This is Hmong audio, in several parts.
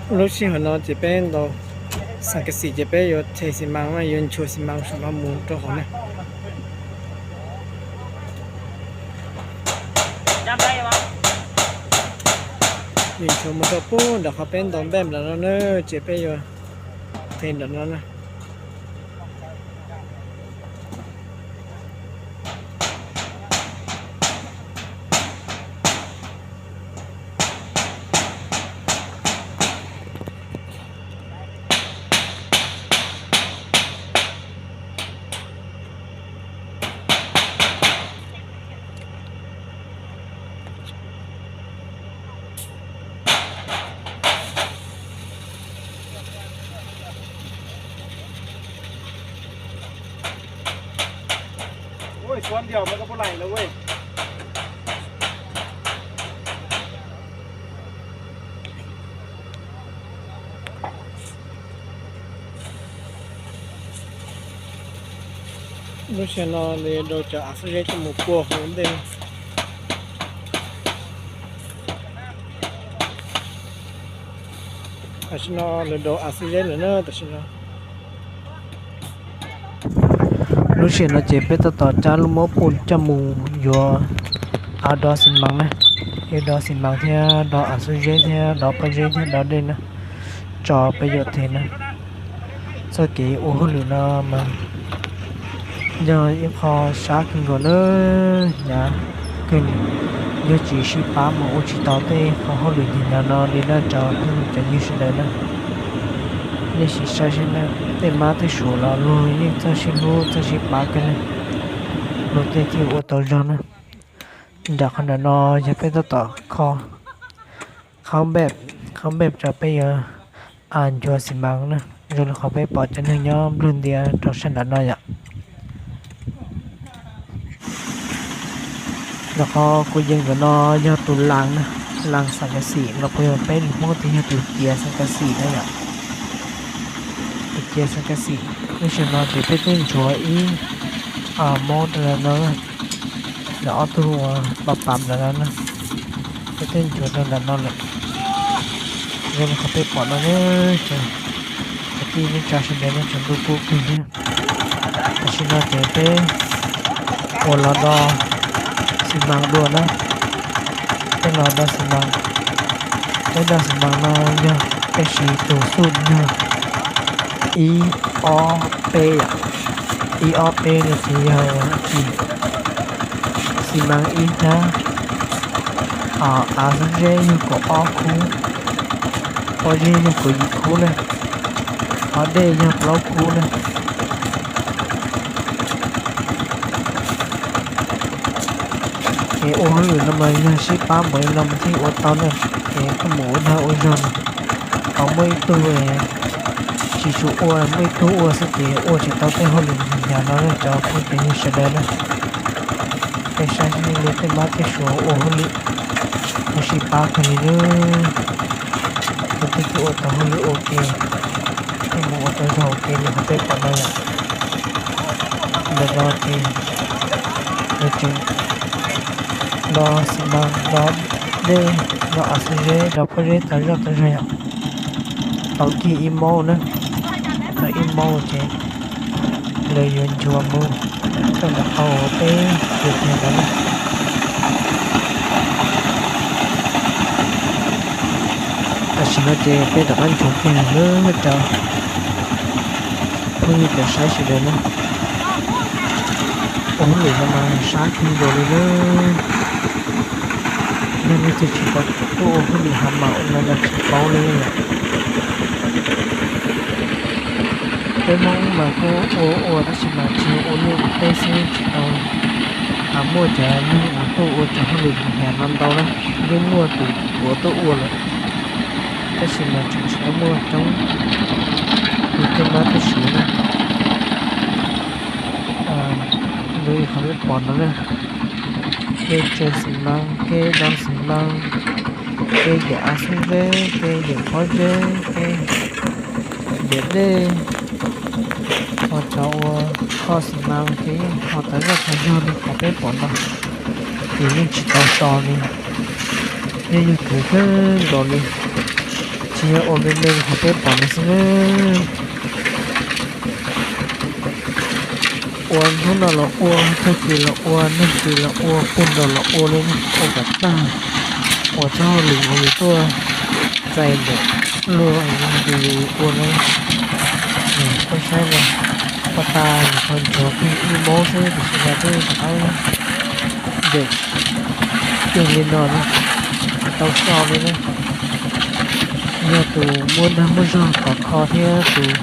Lub sij hawm no ces peb ntaus xas kas xim ces peb yuav them xis mas na, yuav nchuav xis mas saum no mus rau hauv na. Yuav nchuav mus rau pub nram qhov peb ntaus npej nram no na, ces peb yuav them nram no na. Lub sij hawm no lawv yuav rau cov av xub zeb coj mus pua hauv ntej. Tam sim no lawv rau av xub zeb lawm na, tam sim no. Lub sij hawm no ces peb tab tom cab lub mab pum coj mus yuav av dov xis mas na, yuav dov xis mas thiab dov av xub zeb thiab dov pob zeb thiab dov dej na, tso peb yuav them na. Txoj kev ua hauj lwm no mas yog ib qho sab kawg nkaus na, hnyav kawg li. Yog tsis sib pab mas ua tsis tau tej qhov hauj lwm hnyav hnyav no li na rau peb cov yawg sawv daws na. Nej sim saib seb na, tej mab tej suav los luag yeej txawj sib hlub txawj sib pab kawg na, luag tej thiaj ua tau zog na. Nram qhov nram no yog peb tab tom kho qhaub npej, qhaub npej rau peb yuav nchuav xis mas na, zoo li qhov peb pom cov neeg nyob nplwg ntia rau sab nram no yom. Nram qhov kuv yees ntawm no yog tus las na, las xas kas xim los puas yog peb lus Hmoob tias yog tus cia xas kas xim na yom. Tus cia xas kas xim, lub sij hawm no ces peb twb nchuav ib mob rau ntawm no, ntawm ob tug uas pam pam ntawm no na, peb twb nchuav rau ntawm no lawm. Zoo li qhov peb pom no na, cov kwv tij neej tsa sawv daws nej tsaus ntuj kub kawg thiab. Tam sim no ces peb ua los do xis mas dua na, peb los do xis mas. Peb do xis mas no yog peb siv tus xuj nyog ib ob peb yom, ib ob peb no ces yog ua dab tsi, xis mas ib hnab, av xub zeb yog kaum ob khub, pob zeb yog kaum yim khub na, qhov dej yog plaub khub na. Ces ua hauj lwm no mas yog sib pab npaum li no mas thiaj ua tau na. Ces koj mus ua dag ua zog, ho muaj ib tug tsis tshua ua, muaj ib tug ua xwb ces ua tsis tau tej hauj lwm hnyav no na cov phooj ywg sawv daws na. Peb saib seb li tej mab tej suav ua hauj lwm, mus sib pab kawg li na, thiaj ua tau hauj lwm ua ke, thiaj mus ua tau zog ua ke li qhov peb pom no yom. Ntawm no ces nws tseem do xis mas, do dej, do av xub zeb, do pob zeb tas zoj tas zog yom. Tau kiag ib mob na, tau ib mob ces lawv yuav nchuav mus rau ntawm qhov uas peb yuav them ntawd na. Tam sim no ces peb rov qab nchuav kiag lawm na cov phooj ywg cov saib sawv daws na. Ua hauj lwm no mas sab kawg nkaus li na. Yog leej twg tsis tau tuaj ua hauj lwm hav mas ua no mas tsis paub li yom. Peb Hmoob mas kuj ua ua tab sis mas tsis ua liaj ua teb xwb tsis tau muaj cov neeg uas tuaj ua cov hauj lwm hnyav no ntau na. Yeej muaj tus tuav tuaj ua lawm tab sis mas tseem tsis tau muaj coob li tej mab tej suav na. Zoo li qhov peb pom no na, kev tsawg xis mas, kev do xis mas, kev yawm av xub zeb, kev yawm pob zeb, kev yawm dej, ho cov uas kho xis mas ces yeej kho tas zoj tas zog li qhov peb pom no, ces yeej tsis tau so li, yeej yog khwv kawg nkaus li. Tsis yog ua me me qhov peb pom no xwb na. Ua hnub no los ua, tag kis los ua, nag kis los ua, puag nraud los ua li, ua kom tag. Ua txoj hauj lwm uas yus tuaj txais ntawm luag yus ua na. Koj saib na, paj tas nws qhov ntsuag pheej ib mob xwb tiam sis mas twb rov qab ncaim cuag li no na, tsis tau so li na. Yog tus muaj dag muaj zog khov kho thiab tus,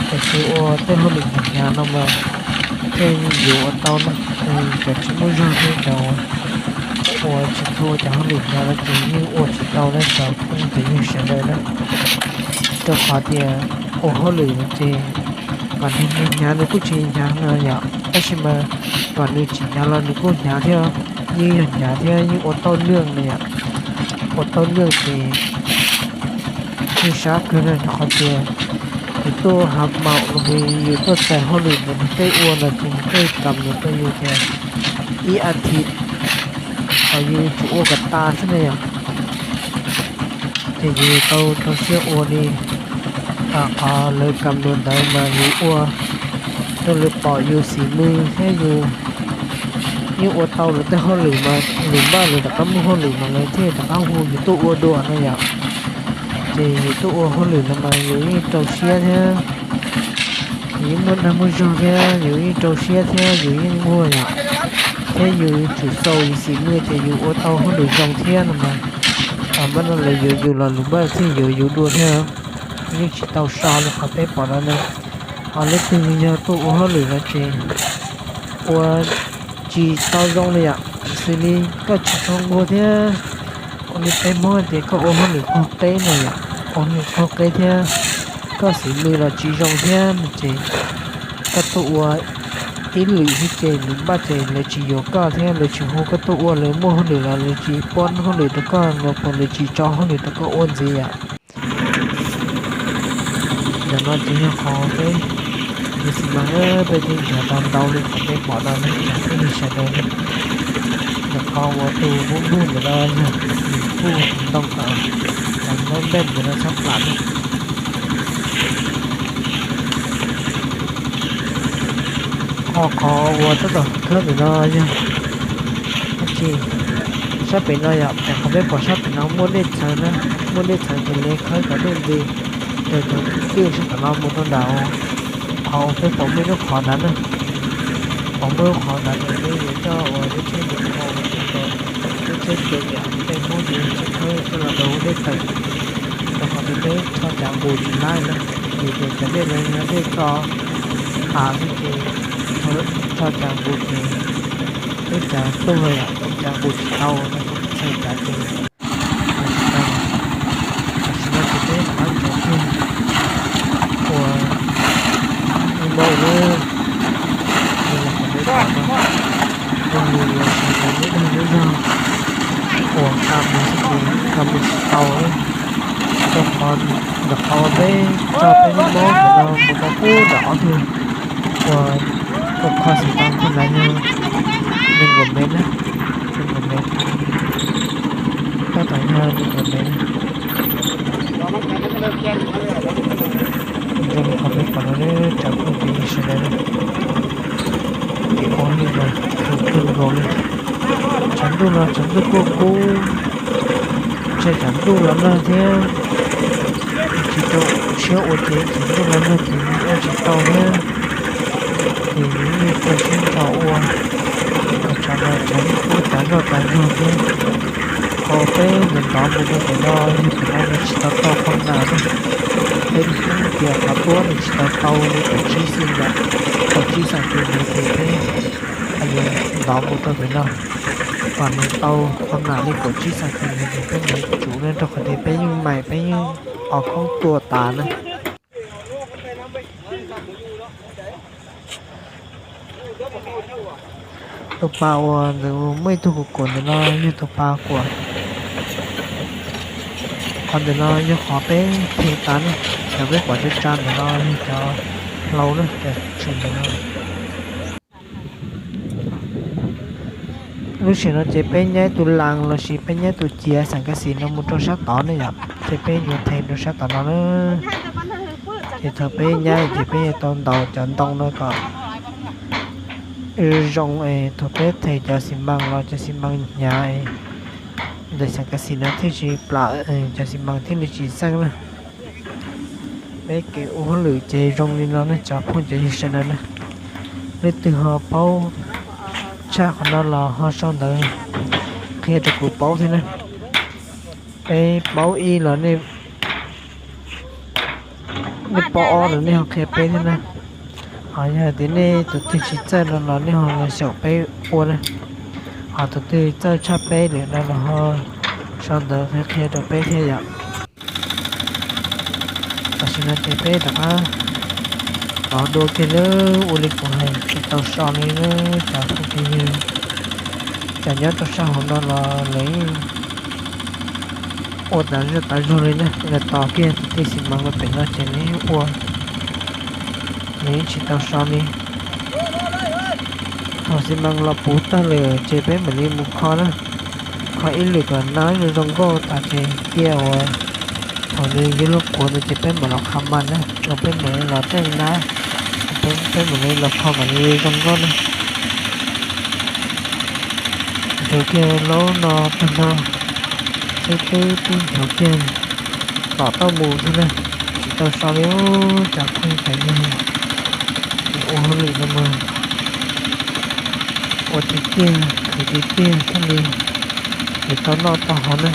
tus tsis ua tej hauj lwm hnyav hnyav no mas thiaj yuav ua tau na. Cov tsis muaj zog thiab cov uas tsis tau ua cov hauj lwm hnyav no ces yeej ua tsis tau na cov phooj cov ywg sawv daws na. Rau qhov tias ua hauj lwm no ces kom nws hnyav nws kuj tsis hnyav no yom, tab sis mas kom nws tsis hnyav los nws kuj hnyav thiab, yeej yog hnyav thiab yeej ua tau lwj no yom. Ua tau lwj ces yeej sab kawg no rau qhov tias yus tuaj hav maum los yus tuaj txais hauj lwm ntawm nws tej ua no ces nws tej kam nws rau yus tias ib as thiv uas yus tsum ua kom tas xwb na yom. Ces yus tau rau siab ua li qhov lawv kam nws ntawd mas yus ua rau lawv pom yus xim mws thiab yus yeej ua tau lawv tej hauj lwm mas lwm npaj lawv rov qab muaj hauj lwm mas lawv thiaj rov qab hu yus tuaj ua dua no yom. Ces yus tuaj ua hauj lwm no mas yus yeej rau siab thiab, yus yeej muaj dag muaj zog thiab yus yeej rau siab thiab yus yeej muaj yom, thiab yus tsum xaus yus xim mws tias yus ua tau hauj lwm zoo thiab no mas, npaj no lawv yuav yus los lwm npaj thiaj yuav yus dua thiab. Yeej tsis tau so li qhov peb pom no na. Ho leej twg yog tuaj ua hauj lwm no ces ua tsis tau zoo li yom, xws li koj tsis tau nquag thiab ua li peb Hmoob tias koj ua hauj lwm qaug qeb no yom, ua hauj lwm qaug qeb thiab koj xim mws los tsis zoo thiab no ces koj tuaj ua ib lwm xwb ces lwm npaj ces lawv tsis yuav koj thiab lawv tsis hu koj tuaj ua, lawv muaj hauj lwm los lawv tsis pub hauj lwm rau koj los puas lawv tsis tso hauj lwm rau koj ua ntxiv yom. Ntawm no ces yog qhov peb, yog xi mas peb thiaj nrhiav tau ntau li qhov peb pom no ne cov phooj ywg sawv daws ne. Ntawm qhov uas tus npub npug ntawm no yog nws kuj ntoo kom cov npab npej ntawm no txhob plam ne. Ho qhov uas tab tom khawb ntawm no yog dab tsi? Sab pem no yom, pem qhov peb pom sab pem no muaj dej txhawv na, muaj dej txhawv ces lawv khawb cov dej nti raws cov dej sab tom no mus rau nram qhov uas peb pom muaj lub qhov ntawd na. Pom muaj lub qhov ntawd ces peb yuav coj uas lub tsheb mus rau lub tsheb ces peb Hmoob ces lub tsheb khawb coj los rau dej tawm, rau qhov tias peb tso cas nqus tsis laib na, vim tias cov dej no yog dej tso av xwb ces tso cas nqus ces peb cas tuaj yom, peb cas nqus tsis tau no, txhawj cas ces nqus tsis tau. Tam sim no ces peb rov qab nrhiav kiag uas ib npauj lawm, nws los qhov peb pom no, nws los sis nws lub dag lub zog uas kam mus xwb ces kam mus tsis tau lawm. Rau qhov ntawm qhov uas peb tso peb lub npauj ntawm no mus rau pub nram ob tug uas tus kho xim no ntawd yog nees nkaum mev na, nees nkaum mev, tab tom yog nees nkaum mev na. Zoo li qhov peb pom no cov phooj ywg sawv daws, kev ua hauj lwm mas kawg nkaus li. Tshav ntuj los tshav ntuj kuj kub, ntshe tsam ntuj los nag thiab. Tsis rau siab ua ces tsam ntuj los nag ces ua tsis tau thiab. Ces yus yeej rau siab nrho ua, ua tshav los tshav ntuj kuj tas zoj tas zog thiab. Qhov peb ntov ntov mus rau pem no yog pem no nws tsis tau tau qhov nas na. Peb tias qhov tuab nws tsis tau tau li kaum tsib xi mas, kaum tsib xam tis mev ces peb yuav ntov mus rau pem no. Kom nws tau qhov nas li kaum tsib xam tis mev ces peb mam tsum na, rau qhov tias peb yeej maim peb yeej os khoob tua tas na. Tus pas uas ntawd muaj ib tug kuam kuam ntawm no yog tus pas kuam. Qhov ntawm no yog qhov peb phem tas na, cov peb pom tsa tsa ntawm no yog cov hlau na, cov tshwm ntawm no. Lub sij hawm no ces peb nyaib tus las los sis peb nyaib tus ciav xam kas xis no mus rau sab tod ne yom. Ces peb yuav them rau sab tom no na. Ces thaum peb nyab ces peb yuav tau ntaus cov ntoo no kom zoo es thaum peb them cov xi mas los cov xi mas hnyav, ntawm xeem kas xim no thiaj tsis plam, cov xi mas thiaj li tsis xeej na. Peb kev ua hauj lwm ces zoo li no nej cov phooj cov ywg sawv daws na. Leej twg ho paub tshaj qhov no los ho sau ntawv qhia rau kuv paub thiab na. Peb paub ib los nej, nej paub ob los nej ho qhia peb thiab na. Ho yog tias nej tus twg tsis txawj no los nej ho los xyaum peb ua na. Ho tus twg txawj tshaj peb lawm no los ho sau ntawv qhia qhia rau peb thiab yom. Tam sim no ces peb rov qab tos dua kiag na, ua li kuv hais tsis tau so li na cov phooj cov ywg. Cov nyob rau sab hauv no los lawv ua tas zej tas zog li na, lawv tos kiag tus twj xi mas los pem no ces lawv ua, lawv yeej tsis tau so li. Thaum xi mas los puv tag lawm ces peb mam li mus kho na, kho ib lwm kom nab zoo zoo nkauj tas ces cia uas thaum nws yuav luag qhuav ntawd ces peb mam los qha mas na, los peb mam li los teej nab, peb mam li los kho kom nws zoo nkauj na. Nchuav kiag laub no tag nrho, xwb twb twb nchuav kiag tom tauj mus xwb na, tsis tau so li cov phooj cov ywg. Ua hauj lwm no mas ua tiag tiag khwv tiag tiag thiaj li yuav tau noj tau haus na.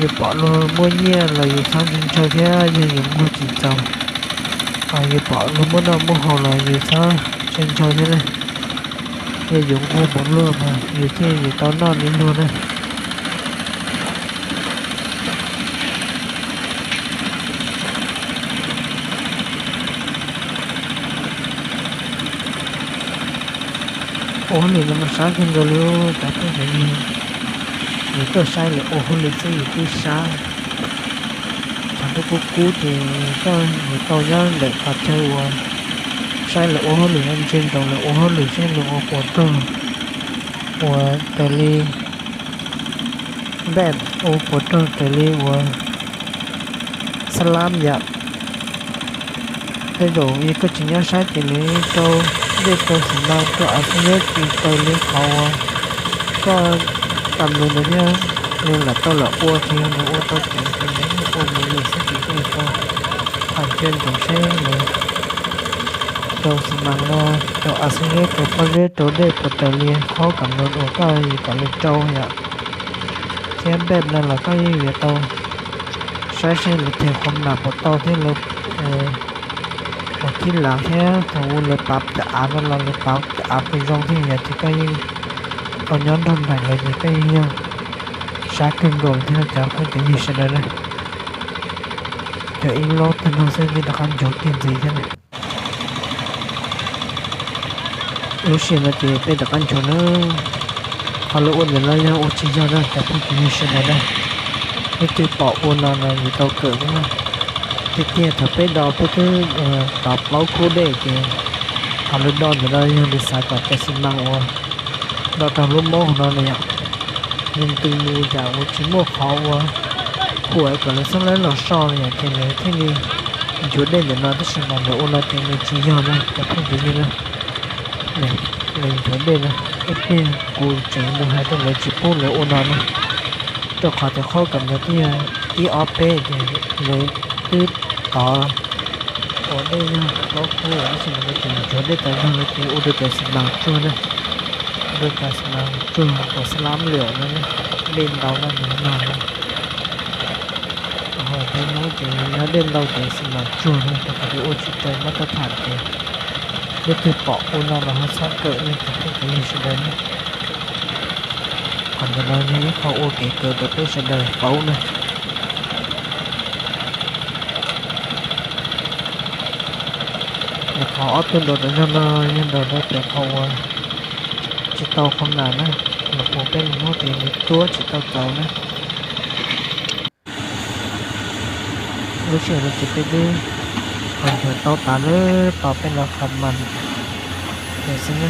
Yus pom luag muaj nyiaj los yus txhob ntshaw ntshaw thiab yog yus nquag tsis txaus. Yus pom luag muaj noj muaj haus los yus txhob ntshaw ntshaw thiab na. Yog yus nquag npaum luag mas yus thiaj yuav tau noj li luag na. Ua hauj lwm no mas sab kawg nkaus li cov phooj cov ywg. Yus tuaj saib lawv ua hauj lwm xwb yus twb sab. Thaum twb kub kub ces koj yuav tau nyob ntawm qhov chaw uas saib lawv ua hauj lwm no, ntsia ntsoov lawv ua hauj lwm saib lawv ua puas raug, ua raws li npaj, ua puas raug raws li uas xab lab yom. Tej zaum yog koj tsis nyob saib ces nws rau dej rau xi mas rau av xwb, nyob tsis raws li qhov uas koj kam lus ntawd thiab. Nws lam tau lam ua ces yog nws ua tau ceev ces nws ua mus li xwb ces koj yuav tau ntsia ntsoov saib nws rau xi mas no, rau av xwb, rau pob zeb, rau dej puas raws li qhov kam lus uas koj yuav kom nws rau yom. Thiab npaj no los koj yeej yuav tau saib saib lawv them qhov nas puas tau thiab lawv ua thib lav thiab thaum lawv pav cov av no los lawv pav cov av puas zoo thiab yom, ces koj yeej tau nyob nrog nraim lawv ces koj yeej yog sab kawg nkaus li thiab cov phooj cov ywg sawv daws na. Cov ib laub tag nrho xwb nws rov qab nchuav kiag ntxiv thiab na. Lub sij hawm no ces peb rov qab nchuav na. Qhov lawv ua ntawm no yog ua tsis yog na cov phooj cov ywg sawv daws na. Leej twg pom ua no no yuav tau kawm thiab na. Tiag tiag thaum peb do peb twb tov plaub khub dej ces qhov lawv do ntawm no yog lawv xav kom cov xi mas uas do rau lub mob no na yom, nws ntws mus yam uas tsis muaj qhov uas huam kom lawv xub laib los so li yom, ces lawv thiaj li nchuav dej ntawm no, tab sis mas lawv ua no ces nws tsis yog na cov phooj cov ywg na. Lawv nchuav dej na, ib pliag kuv tseem mus hais rau lawv tsis pub lawv ua no na, rau qhov tias qhov kam no twb yog ib ob peb ces lawv twb tov ua dej yog plaub khub, tab sis mas lawv tseem nchuav dej tas zog no ces ua rau cov xi mas tsuag na, ua rau cov xi mas tsuag uas xab lab lwm no, dej ntau no nws no na. Ho peb Hmoob ces yog dej ntau ces xi mas tsuag na, rau qhov tias ua tsis raws mab tab tham ces leej twg pom ua no los ho txhob kawm li cov phooj cov ywg sawv daws na. Qhov ntawm no yog ib qho ua kev kawm rau peb sawv daws paub na. Nyuam qhuav ob tug nraud tas zog no yog nraud rau pem qhov uas tsis tau qhov nas na, los puas peb lub hnub ces nws tuab tsis tau txaus na. Lub sij hawm no ces peb twb ho nchuav tau tas lawm, tos peb los qhov mas ces xwb na.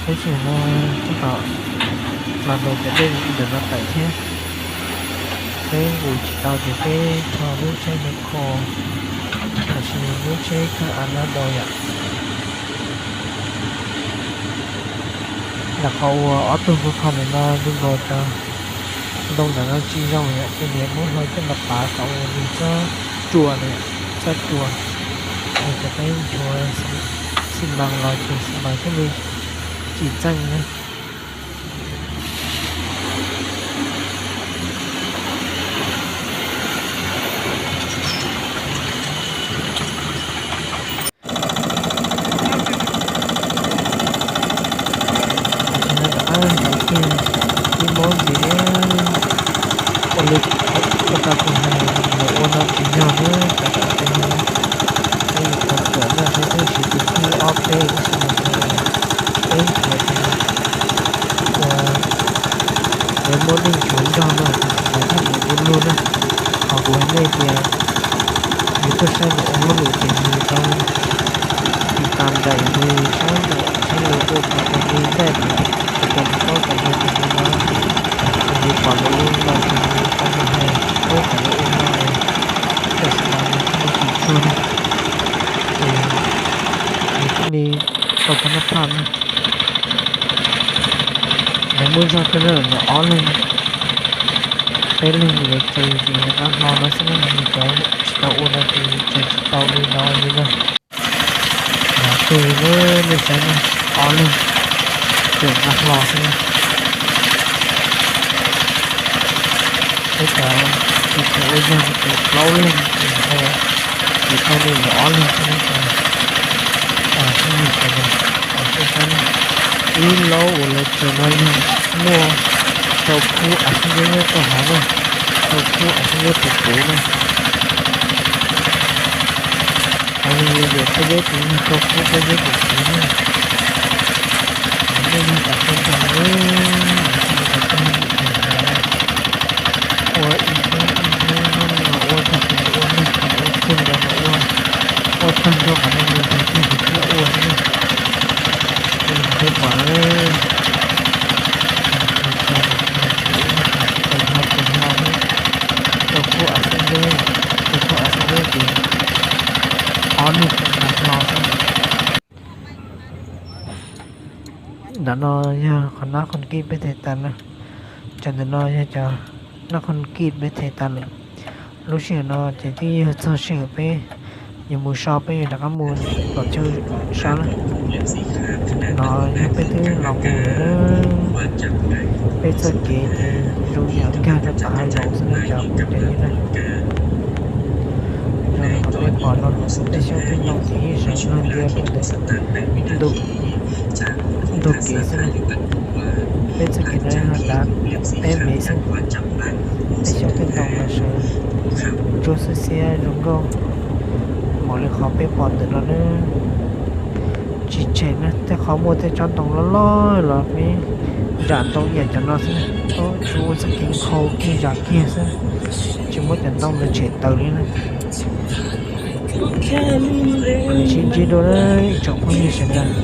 Lub sij hawm no tab tom los ntaus cov dej ntawm no tawm thiab. Peb nqus tsis tau ces peb rho lub tsheb me kho, los sis lub tsheb kawg av no daus yom. Ntawm qhov uas ob tug kho kho ntawm no nws nkaus cov ntoo ntawm no tsis zoo yom, ces niam muab hlo coj los pav kom ua nws txhob rua na, txhob rua. Nws cov peb nchuav xi mas los ces xi mas thiaj li tsis txeej na. Tam sim no rov qab ntxeev kiag ib mob ntxiv, ua li uas tau tus hais lawv ua no tsis yog na, rov qab tus hais peb yuav tau tuam noj saib twb siv tus thij ob peb tab sis mas peb nchuav ces uas lawv muab nej nchuav nrog no ces lawv thiaj li ua luag na. Qhov kuv hais nej tias yus tuaj saib lus ua hauj lwm ces yus tau tiv tas nraim lus, saib nraim saib lus ua kom tau li ntaj diav, kom tau li paub kom zoo li no, ces yus pom lawv ua li no ces yus tau mus hais paub kom lawv ua no, tam sim no yus thiaj li tsis tsuag na, ces yus thiaj li tau tau noj phaj na. Lawv muaj zog tej na, lawv ob leeg peb leeg lawv tseem nqa hlo no xwb na, yus cov tsis tau ua no ces tseem tsis tau li no li na. Lawv tseem na, nej saib na, ob leeg tseem nqa hlo xwb na. Peb cov tus tseem ua zog ces plaub leeg ces ho tsis tau li lawv ob leeg xwb na. Peb yug cov no, peb saib na, ib laub uas lawv tseem no yog muaj rau khub av xib nyob nyob rau hauv na, rau khub av xib nyob puv puv na. Qhov no yog pob zeb puv, yog rau khub pob zeb puv puv na. Nej yog cov phooj ywg, ua ib hnub ib hnub no ua tag ces ua, ua tag ces ua, ua tag ces ua, ua tag nrho qhov no mus tag ces thiaj ua xwb na. Ces peb pom na, tsis tau hlo tsis hlo, rau khub av xib nyob, rau khub av xib nyob ces ob leeg tseem nqa hlo xwb. Ntawm no yog qhov nab qhov kij peb them tas na. Cov ntawm no yog cov nab qhov kij peb them tas lawm. Lub sij hawm no ces twb yog txog sij hawm peb yuav mus so, peb yuav rov qab mus tom chaw so na. No yog peb twb los mus lawm na. Peb txoj kev ces zoo yam nkag rau tom hav zoov xwb na cov phooj cov ywg na. Zoo li qhov peb pom no, tej xyoob tej ntoo ces ib saum no ntiab rau ntawm ntug kev xwb na. Peb txoj kev no yog dav teb me xwb. Tej xyoob tej ntoo los sawv ntsuab xiab xiab zoo nkauj npaum li qhov peb pom ntawm no na. Tsis tshem na, tej qhov muaj tej tsob ntoo loj loj los peb zam ntoo yam cov no xwb, tsuas ua txoj kev nkhaus kiag zam kiag xwb, tsis muab cov ntoo ntawd tshem tawm li na. Sib ntsib dua na ib tsoom phooj ywg sawv daws.